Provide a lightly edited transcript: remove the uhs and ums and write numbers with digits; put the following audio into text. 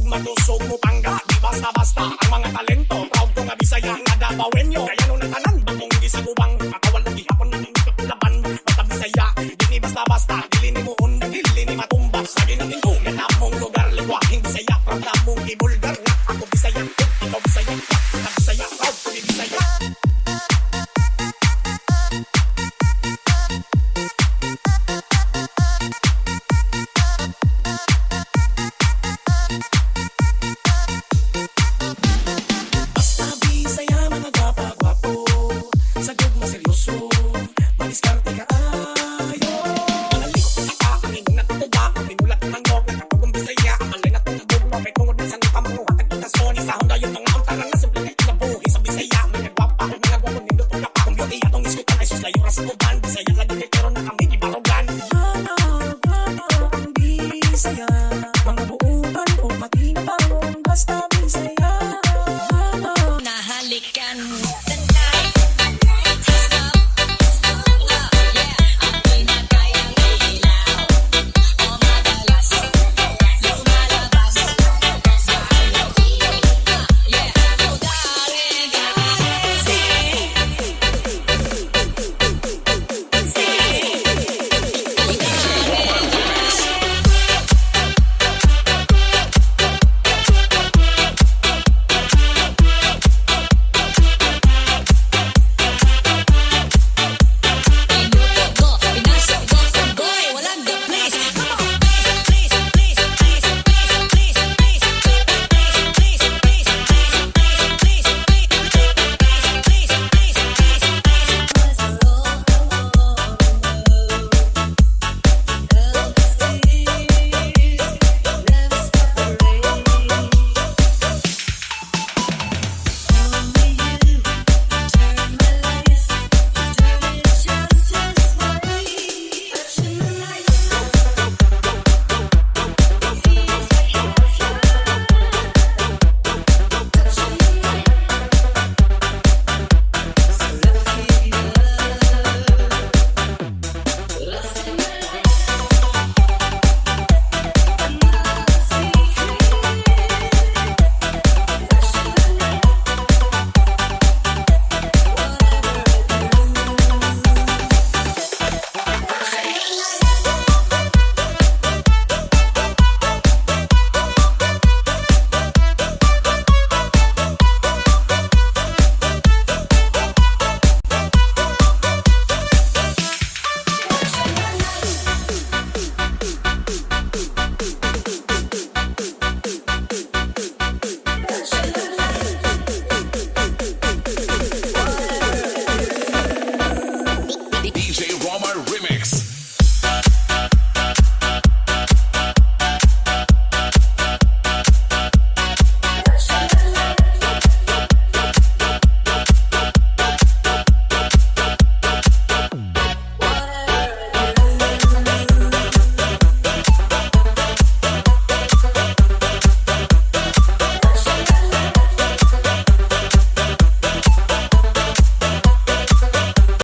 Matusog mo pangga. Di basta-basta ang mga talento. Proud ko nga Bisaya nga Dabawenyo. Kaya no na tanan bagong gisagubang. Makawal na gihapon na ang kapulaban. Basta Bisaya, di ni basta-basta. Dili ni mo undag, dili ni matumba. Sa ginatingtungan namong lugar, lingwaheng Bisaya. Proud namong ibulgar nga ako Bisaya. Ikaw Bisaya, ka Bisaya, proud to be Bisaya. Basta Bisaya, mga gwapa-gwapo. Sa gugma seryoso, madiskarte kaayo. Mga liko sa ang inyong natutuwa. Ang pinulat ng manok, nakatugong Bisaya. Ang alay na tungabog, kay tungod ng sangka manguha tagputason. Isa dayon mga untaran na simple kay kinabuhi sa Bisaya. Mga gwapa, mga gwapo nindot og kapa. Kung beauty atong iskutan ay sus layo ra sa uban. Bisaya lagi kay pero na kami gibarugan. Ang Bisaya.